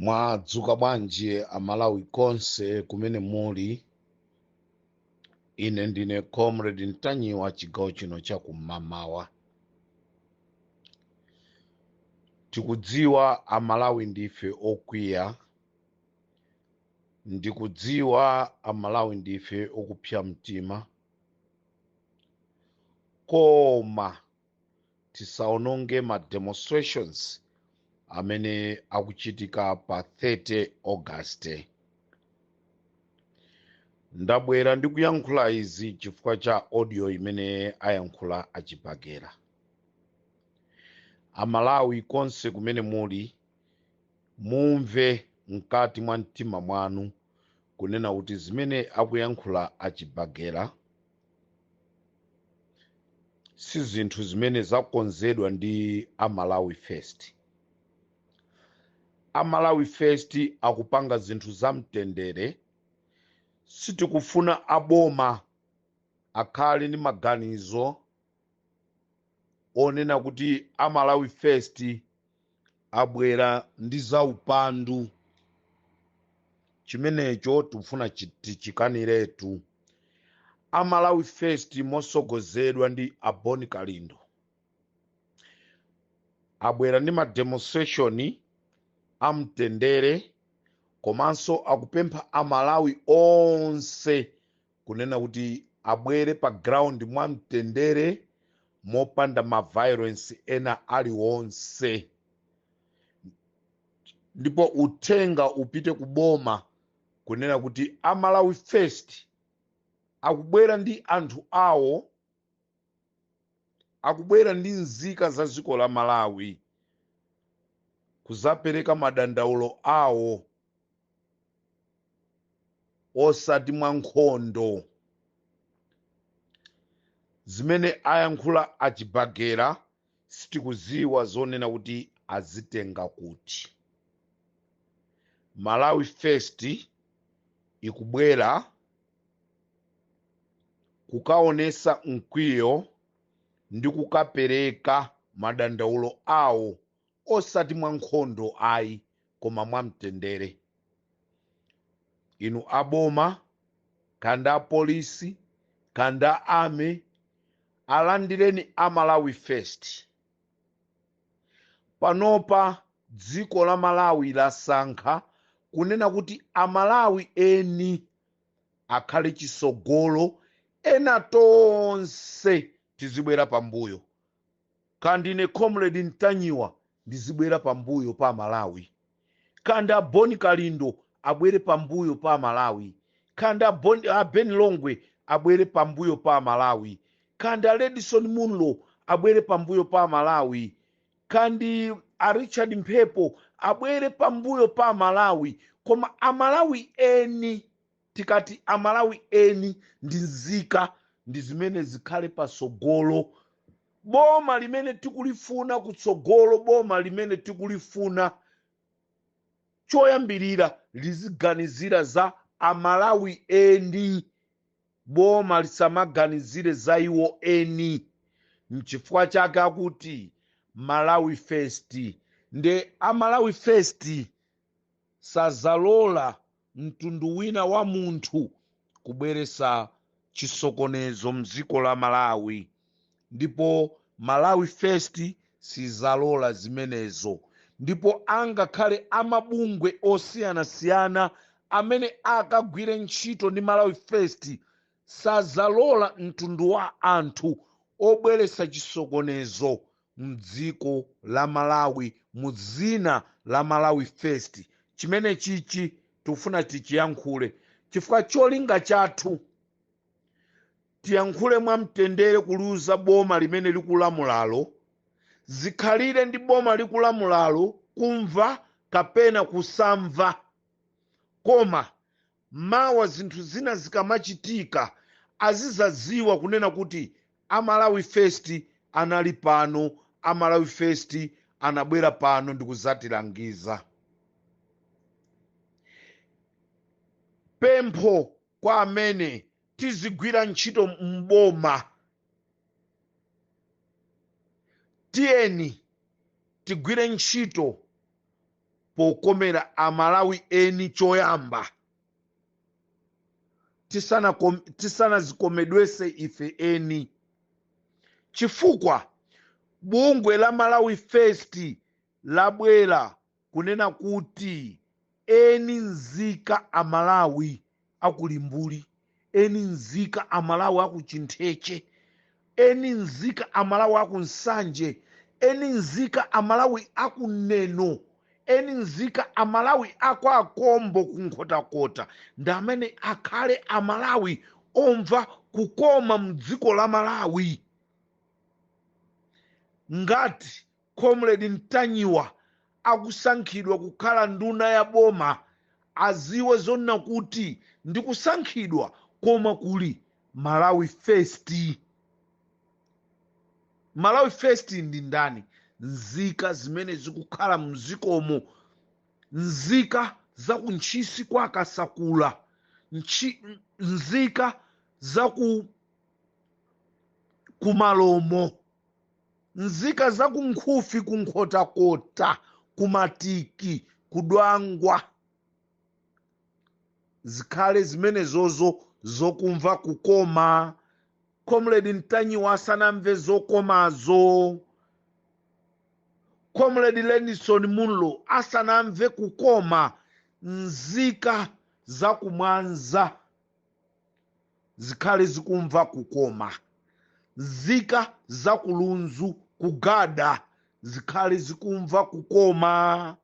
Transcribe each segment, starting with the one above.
Mwadzuka bwanji Amalawi konse kumene muli? Ine ndine Comrade Ntanyiwa, chigawo chino chakum'mamawa. Tikudziwa Amalawi ndife okwiya, ndikudziwa Amalawi ndife okupsa mtima, koma tisaononge ma demonstrations amene akuchitika pa 30 August. Ndabwera ndikuyankhula izi chifukwa cha audio imene ayankhula achibagera. Amalawi konse kumene muli, mumve mkati mwa mtima mwanu kunena kuti zimene akuyankhula achibagera si zinthu zimene zakonzedwa ndi a Malawi First. A Malawi First akupanga zinthu za mtendere. Sitikufuna aboma akhale ndi maganizo onena kuti a Malawi First abwera ndi zaupandu. Chimenecho tikufuna tichikaniretu. A Malawi First mosogozedwa ndi a Bon Kalindo abwera ndi ma demonstration amtendere, komanso akupempha a Malawi onse kunena kuti abwere pa ground mwamtendere mopanda ma violence ena aliwonse, ndipo uthenga upite ku boma kunena kuti a Malawi First akubwera ndi anthu awo, akubwera ndi nzika za dziko la Malawi kuzapereka madandaulo awo osati mwa nkhondo. Zimene ayankhula achibagera sitikuziwa zonena kuti azitenga kuti. Malawi First ikubwera kukaonesa mkwiyo ndi kukapereka madandaulo awo osati mwa nkhondo ayi, koma mwa mtendere. Inu aboma, kanda apolisi, kanda army, alandireni a Malawi First. Panopa dziko la Malawi lasankha kunena kuti Amalawi eni akhale chisogolo, ena tonse tizibwera pambuyo. Kandine Comrade Ntanyiwa ndizibwera pambuyo pa Malawi, kanda Bon Kalindo abwere pambuyo pa Malawi, kanda Ben Longwe abwere pambuyo pa Malawi, kanda Redson Munlo abwere pambuyo pa Malawi, kandi a Richard Mphepo abwere pambuyo pa Malawi. Koma Amalawi eni, tikati Amalawi eni ndi nzika, ndi zimene zikhale pasogolo. Boma limene tikulifuna kutsogolo, boma limene tikulifuna choyambirira liziganizira za Amalawi eni, boma lisamaganizire za iwo eni. Nchifukwa chake akuti Malawi First. Nde Amalawi First sazalola mtundu wina wa munthu kubweresa chisokonezo mdziko la Malawi, ndipo Malawi First sizalola zimenezo. Ndipo angakhale amabungwe osiyanasiyana amene akagwire ntchito ndi Malawi First sazalola mtundu wa anthu obweresa chisokonezo mdziko la Malawi mu dzina la Malawi First. Chimene chichi tikufuna tichiyankhule chifukwa cholinga chathu tiyankhule mwamtendere kuliuza boma limene likulamulalo, zikhalire ndi boma likulamulalo kumva kapena kusamva, koma mawa zinthu zina zikamachitika azizaziwa kunena kuti Amalawi First anali pano, Amalawi First anabwera pano ndikuzatilangiza. Pempho kwa amene tizigwira ntchito mboma, tiyeni tigwire ntchito Pokomera Amalawi eni choyamba, tisanazikomedwese ife eni, chifukwa bungwe la Malawi First labwera kunena kuti eni nzika Amalawi akulimbuli, eni nzika Amalawi akuchintheche, eni nzika Amalawi akunsanje, eni nzika Amalawi akuneno, eni nzika Amalawi akwakombo kunkhotakota ndi amene akhale Amalawi omva kukoma mdziko la Malawi. Ngati Comrade Ntanyiwa akusankhidwa kukhala nduna ya boma, aziwe zonna kuti ndikusankhidwa koma kuli Malawi First. Malawi First ndi ndani? Nzika zimene zikukhala mzikomo, nzika za ku Ntchisi kwa Kasakula, nzika za ku kumalomo, nzika za ku Nkhufi, ku Nkhotakota, ku Matiki, ku Dwangwa, zikhale zimenezozo zokumva kukoma. Comrade Ntanyiwa asanamve zokomazo, Comrade Lenison Munlo asanamve kukoma, nzika za kumwanza zikhale zikumva kukoma, nzika za kulunzu kugada zikhale zikumva kukoma,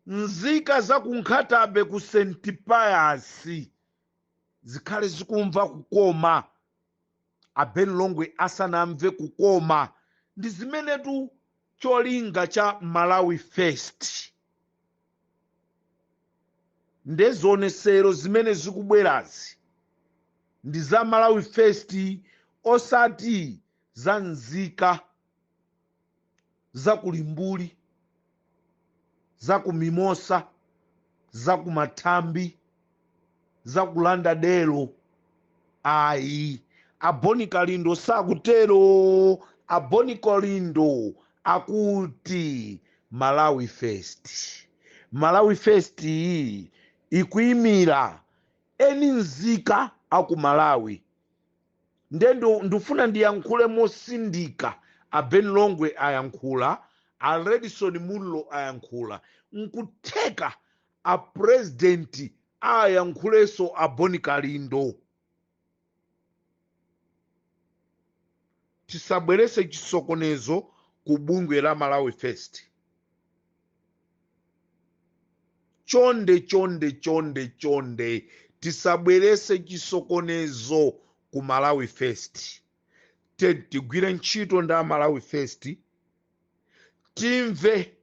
nzika za kunkhatabe ku St Pius zikhale zikumva kukoma, a Ben Longwe asanamve kukoma. Ndi zimenetu cholinga cha Malawi First. Ndezionesero zimene zikubwerazi ndi za Malawi First, osati za nzika za kulimbuli, za ku Mimosa, za ku Mathambi, za kulanda delo. Ayi, Aboni Kalindo sakutero. Aboni Kalindo akuti Malawi First. Malawi First iyi ikuyimira eni nzika aku Malawi. Nde ndifuna ndiyankhule mosindika. A Ben Longwe ayankhula, a Redson Munlo ayankhula, nkutheka a president ayankhulenso a Boni Kalindo. Tisabwerese chisokonezo ku bungwe la Malawi First. Chonde, chonde, chonde, chonde, tisabwerese chisokonezo ku Malawi First. Tigwire ntchito ndi a Malawi First, timve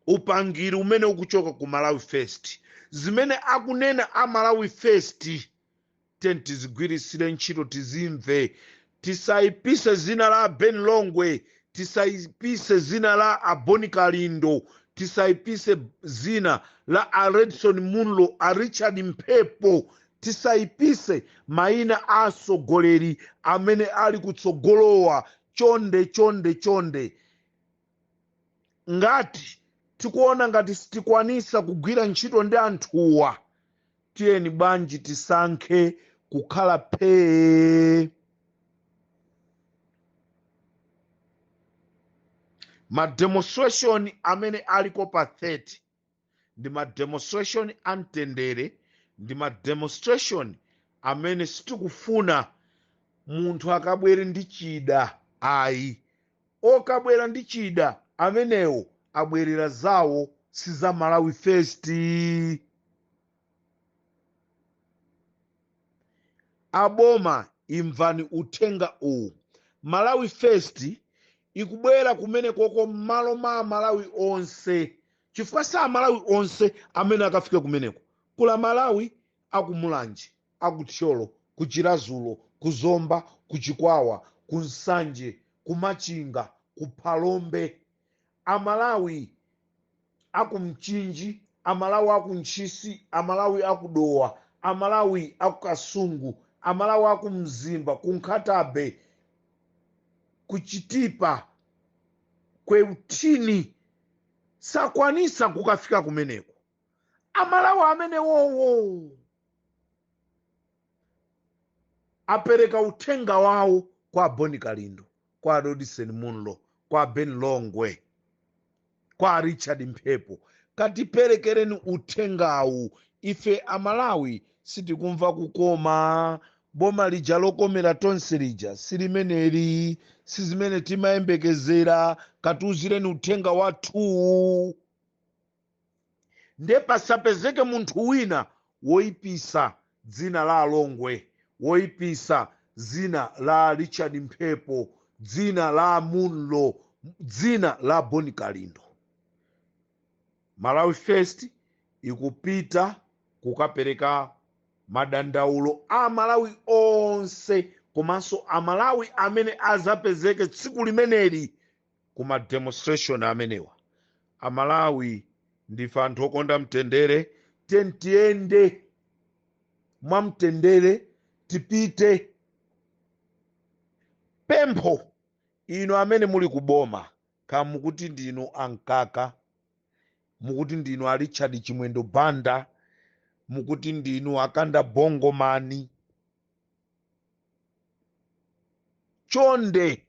upangiri umene ukuchoka ku Malawi First, zimene akunena a Malawi First, tizigwirisire ntchito, tizimve. Tisayipise zina la Ben Longwe, tisayipise zina la Aboni Kalindo, tisayipise zina la a Redson Munlo, a Richard Mphepo, tisayipise mayina a atsogoleri amene ali kutsogolowa. Chonde, chonde, chonde, ngati tikuona ngati sitikwanisa kugwira ntchito ndi anthuwa, tiyeni bwanji tisankhe kukhala phee. Ma demonstration amene aliko pa 30 ndi ma demonstration a mtendere, ndi ma demonstration amene sitikufuna munthu akabwere ndi chida. Ayi, okabwera ndi chida amenewo abwerera zawo, si za Malawi First. Aboma, imvani uthenga uwu. Malawi First ikubwera kumene koko m'malo mwa Malawi onse, chifukwa sa Malawi onse amene akafike kumeneko. Kula Malawi akumulanje, akuthyolo, kuchirazulo, kuzomba, kuchikwawa, kunsanje, kumachinga, kuphalombe, Amalawi akumchinji, Amalawi akuntchisi, Amalawi akudowa, Amalawi akukasungu, Amalawi akumzimba, kunkhatabe, kuchitipa, kweutini. Sakwanisa kukafika kumeneko. Amalawi amene wowo apereka uthenga wawo kwa Boni Kalindo, kwa Rodison Munlo, kwa Ben Longwe, kwa Richard Mphepo, katiperekereni uthengawu. Ife Amalawi sitikumva kukoma. Boma lija lokomera tonse lija silimeneli, sizimene timayembekezera. Katiuzireni uthenga wathu. Nde pasapezeke munthu wina woyipisa dzina la Alongwe, woyipisa dzina la Richard Mphepo, dzina la Munlo, dzina la Boni Kalindo. Malawi First ikupita kukapereka madandaulo a Malawi onse, komanso a Malawi amene azapezeke tsiku limeneli kuma demonstration amenewa. Amalawi ndife anthu okonda mtendere, tiyende mwamtendere, tipite. Pempho inu amene muli kuboma, ka mukuti ndinu ankaka, mukuti ndinu a Richard Chimwendo Banda, mukuti ndinu akanda Bongomani, chonde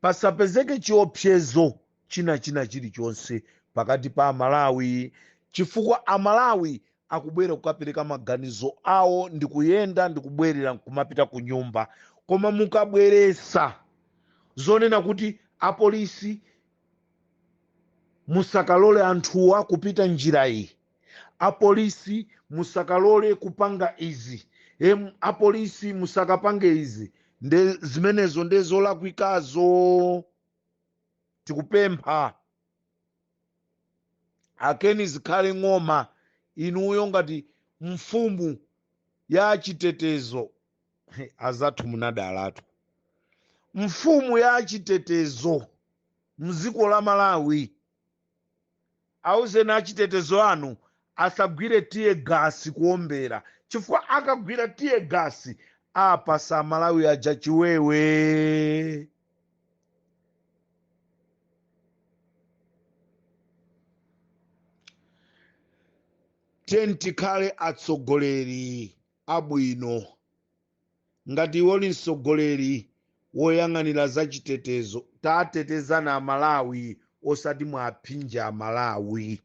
pasapezeke chiopsezo china china chilichonse pakati pa Amalawi, chifukwa Amalawi akubwera kukapereka maganizo awo ndi kuyenda ndi kubwerera nkumapita ku nyumba. Koma mukabweresa zonena kuti apolisi musakalole anthuwa kupita njira iyi, apolisi musakalole kupanga izi, apolisi musakapange izi, nde zimenezo nde zolakwikazo. Tikupempha akeni zikhale ng'oma, inuyo ngati mfumu ya chitetezo. Azathu munadalatu. Mfumu ya chitetezo mdziko la Malawi, auzeni achitetezo anu asagwire tear gas kuombera, chifukwa akagwira tear gas apasa Malawi aja chiwewe. Tiyeni tikhale atsogoleri abwino. Ngati iwe uli mtsogoleri woyang'anira za chitetezo, tatetezana Amalawi, osati mwaphinja Amalawi.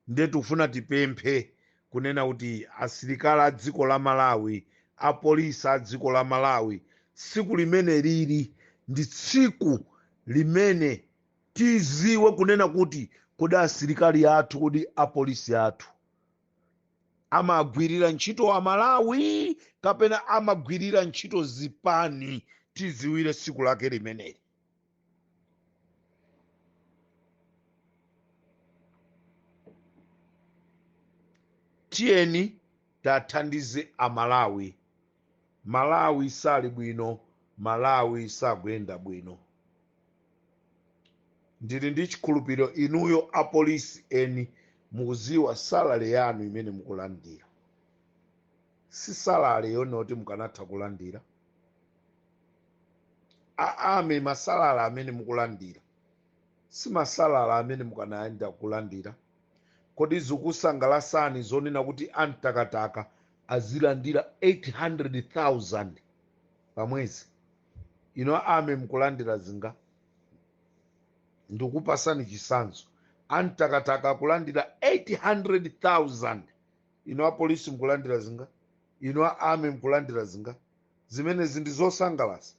Ndiye tikufuna tipemphe kunena kuti asilikali a dziko la Malawi, apolisi a dziko la Malawi, tsiku limene lili ndi tsiku limene tiziwe kunena kuti kodi asilikali athu, kodi apolisi athu amagwirira ntchito Amalawi kapena amagwirira ntchito zipani. Tiziwire tsiku lake limeneli. Tiyeni tathandize Amalawi. Malawi sali bwino, Malawi sakuyenda bwino. Ndili ndi chikhulupiriro inuyo apolisi eni mukuziwa salary yanu imene mukulandira si salary yonoti mukanatha kulandira. Aame masalary amene mukulandira si masalary amene mukanayenda kulandira. Kodi zikusangalasani zonena kuti amtakataka azilandira 800,000 pamwezi? Ino ame mukulandira zinga? Ndikupasani chisanzo, amtakataka akulandira 800,000, ino apolisi mukulandira zinga? Ino ame mukulandira zinga? Zimenezi ndi zosangalasa?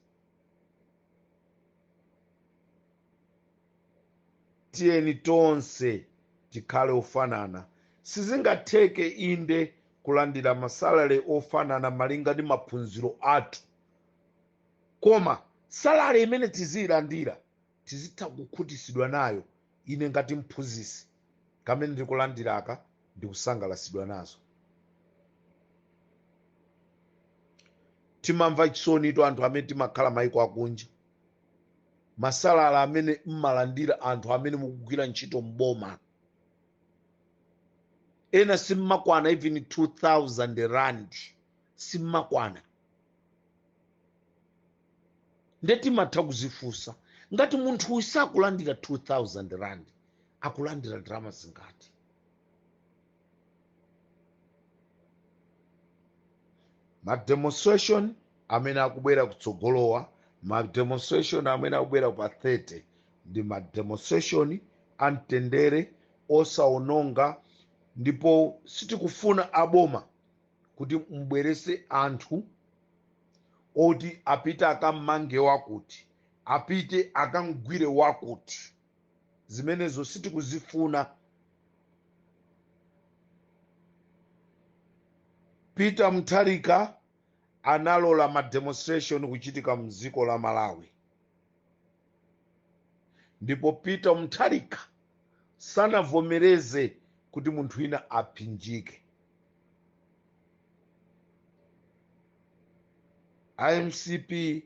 Tiyeni tonse tikhale ofanana. Sizingatheke inde kulandira masalary ofanana malinga ndi maphunziro athu, koma salary imene tiziyilandira tizitha kukhutisidwa nayo. Ine ngati mphunzitsi kamene ndikulandiraka ndikusangalasidwa nazo. Timamva chisoni anthu amene timakhala maiko akunja, masalala amene mmalandira anthu amene mukugwira ntchito mboma, ena simmakwana even 2000 rand, simmakwana. Nde timatha kuzifunsa ngati munthu uyu sakulandira 2000 rand, akulandira ndalama zingati? Ma demonstration amene akubwera kutsogolowa, ma demonstration amene akubwera pa 30 ndi ma demonstration amtendere, osaononga, ndipo sitikufuna aboma kuti mubwerese anthu oti apite akammange wakuti, apite akamgwire wakuti. Zimenezo sitikuzifuna. Peter Mutharika analola ma demonstration kuchitika mdziko la Malawi, ndipo Peter Mutharika sanavomereze kuti munthu wina aphinjike. MCP,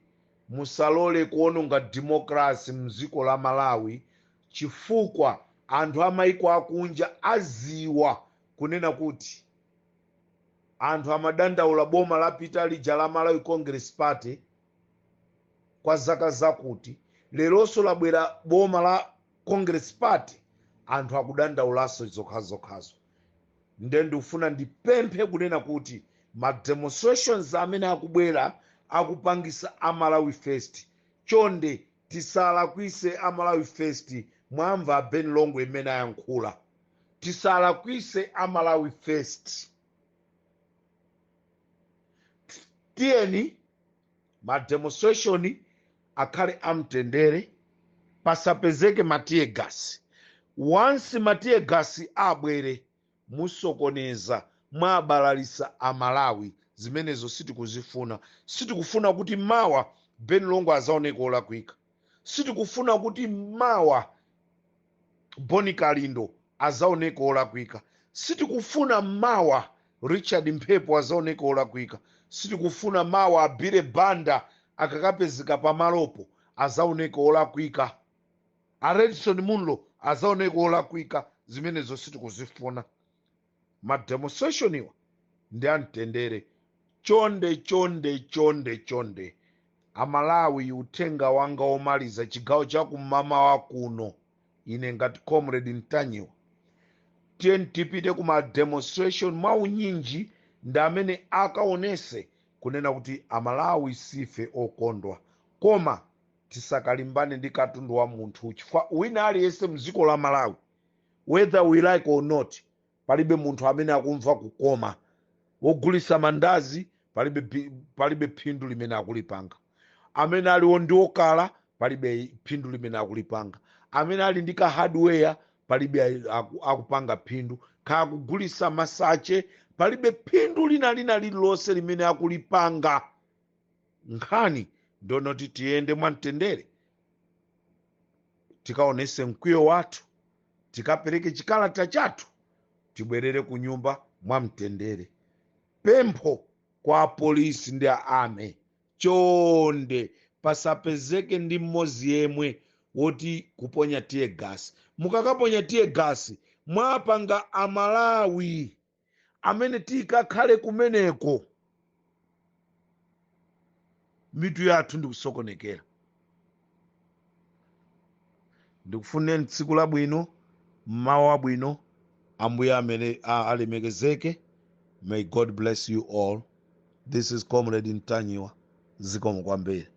musalole kuononga democracy mdziko la Malawi, chifukwa anthu amaiko akunja aziwa kunena kuti anthu amadandaula boma lapita lija la Malawi Congress Party kwa zaka zakuti, leronso labwera boma la Congress Party, anthu akudandaulanso zokhazokhazo. Nde ndikufuna ndipemphe kunena kuti ma demonstrations amene akubwera akupangisa a Malawi First, chonde tisalakwise a Malawi First. Mwamva Ben Longwe imene ayankhula, tisalakwise a Malawi First. Tiyeni ma demonstration akhale amtendere, pasapezeke ma tear gas. Once ma tear gas abwere, musokoneza, mwabalalisa Amalawi. Zimenezo sitikuzifuna. Sitikufuna kuti mawa Ben Longwe azaoneka olakwika, sitikufuna kuti mawa Boni Kalindo azaoneka olakwika, sitikufuna mawa Richard Mphepo azaoneka olakwika, sitikufuna mawa Abire Banda akakapezeka pamalopo azaoneka olakwika, a Redson Munlo azaoneka olakwika. Zimenezo sitikuzifuna. Ma demonstration iwa ndi amtendere. Chonde, chonde, chonde, chonde Amalawi, uthenga wanga omaliza chigawo chakumamawa kuno, ine ngati Comrade Ntanyiwa, tiye tipite kuma demonstration mwaunyinji, ndi amene akaonese kunena kuti Amalawi sife okondwa. Koma tisakalimbane ndi katundu wa munthu, chifukwa wina aliyense mdziko la Malawi, whether we like or not, palibe munthu amene akumva kukoma. Wogulisa mandazi palibe phindu limene akulipanga. Amene aliwo ndi okala palibe phindu limene akulipanga. Amene ali ndi ka hardware palibe akupanga phindu. Kaya kugulisa masache, palibe phindu lina lina lililonse limene akulipanga. Nkhani ndonoti tiyende mwamtendere, tikaonese mkwiyo wathu, tikapereke chikalata chathu, tibwerere ku nyumba mwamtendere. Pempho kwa polisi ndi a army, chonde pasapezeke ndi mmodzi yemwe woti kuponya tear gas. Mukakaponya tear gas, mwapanga Amalawi amene tikakhale kumeneko mitu yathu ndikusokonekera. Ndikufuneni tsiku labwino, mmawa wabwino. Ambuye amene alemekezeke. May God bless you all. This is Comrade Ntanyiwa. Zikomo kwambiri.